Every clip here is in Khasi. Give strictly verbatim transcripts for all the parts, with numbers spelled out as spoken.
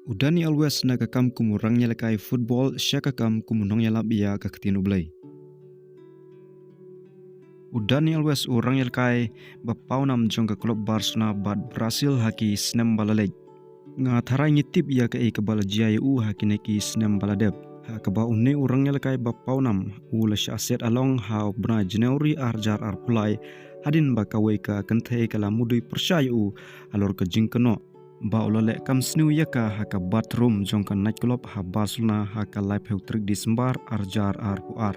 U Dani Alves na ka kam kum u rangïalehkai football sha ka kam kum u nongïalap ïa ka ktien U Blei. U Dani Alves u rangïalehkai ba pawnam jong ka klub Barcelona bad Brazil ha ki snem ba la leit. Nga tharai ngi tip ïa kaei kaba la jia ïa u ha kine ki snem ba la dep. Ha kaba une u rangïalehkai ba pawnam u la shah set along ha u bnai January ar hajar arphew lai, hadien ba kawei ka kynthei ka la mudui pyrshah ïa u halor ka jingkynnoh ba u la leh kam sniew ïa ka ha ka bathroom jong ka night club ha Barcelona ha ka laiphew tarik Disembar ar hajar arphew ar.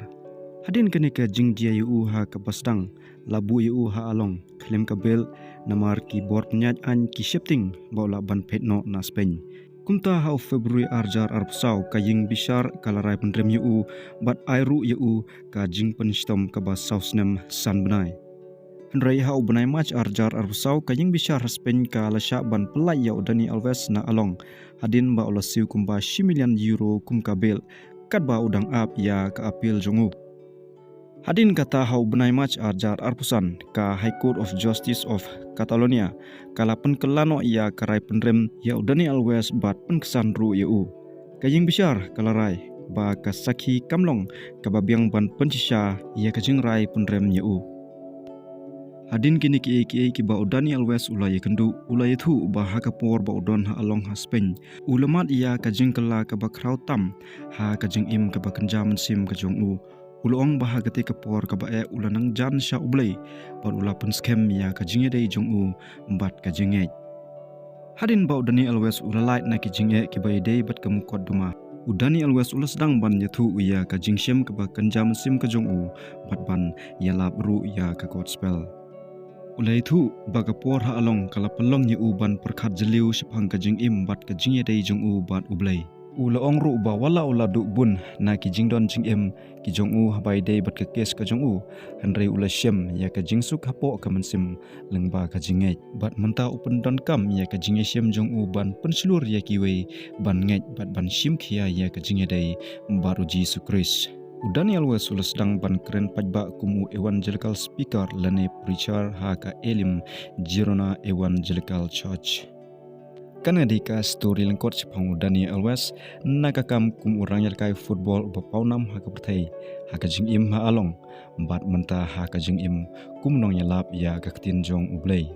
Hadien kane ka jingjia ïa u ha kaba sdang, la buh ïa u ha along khlem ka bail namar ki bor pynïaid aiñ ki sheptieng ba u lah ban phet noh na Spain. Kumta ha u February ar hajar arphew saw ka ïing bishar ka la rai pynrem ïa u bad ai ruh ïa u ka jingpynshitom kaba saw snem san bnai. Hynrei ha u bnai March ar hajar arphew saw ka ïing bishar ha Spain ka la shah ban pyllait ïa u Dani Alves na along hadien ba u la siew kumba shi million euro kum ka bail, katba u dang ap ïa ka appeal jong u. Hadien kata ha u bnai March ar hajar arphew san ka High Court of Justice of Catalonia ka la pynkylla noh ïa ka rai pynrem ïa u Dani Alves bad pynksan ruh ïa u. Ka ïing bishar ka la rai ba ka sakhi kam long kaba biang ban pynshisha ïa ka jingrai pynrem ïa u. Hadien kine kiei kiei kiba u Dani Alves u la ïakynduh, u la ïathuh ba ha ka por ba u don ha along ha Spain, u la mad ïa ka jingkylla kaba khraw tam ha ka jingim kaba kynja mynsiem ka jong u. U la ong ba ha katei ka por kaba eh u la nang jan sha U Blei bad u la pynskhem ïa ka jingïadei jong u bad ka jingngeit. Hadien ba u Dani Alves u la lait na ki jingeh kiba ïadei bad ka mukotduma, u Dani Alves u la sdang ban ïathuh ïa ka jingshem kaba kynja mynsiem ka jong u bad ban ïalap ruh ïa ka gospel. U la ïathuh ba ka por ha along ka la pynlong ïa u ban pyrkhat jylliew shaphang ka jingim bad ka jingïadei jong u bad U Blei. U la ong ruh ba wat la u la duh bun na ki jingdon jingem ki jong u haba ïadei bad ka kes ka jong u, hynrei u la shem ïa ka jingsuk hapoh ka mynsiem lyngba ka jingngeit. Bad mynta u pyndonkam ïa ka jingïashem jong u ban pynshlur ïa kiwei ban ngeit bad ban shim khia ïa ka jingïadei bad U Jisu Khrist. U Dani Alves u la sdang ban kren paidbah kum u evangelical speaker lane preacher ha ka Elim Girona Evangelical Church. Kane ka dei ka story lyngkot shaphang u Dani Alves na ka kam kum u rangïalehkai football uba pawnam ha ka pyrthei, ha ka jingim ha along bad mynta ha ka jingim kum u nongïalap ïa ka ktien jong U Blei.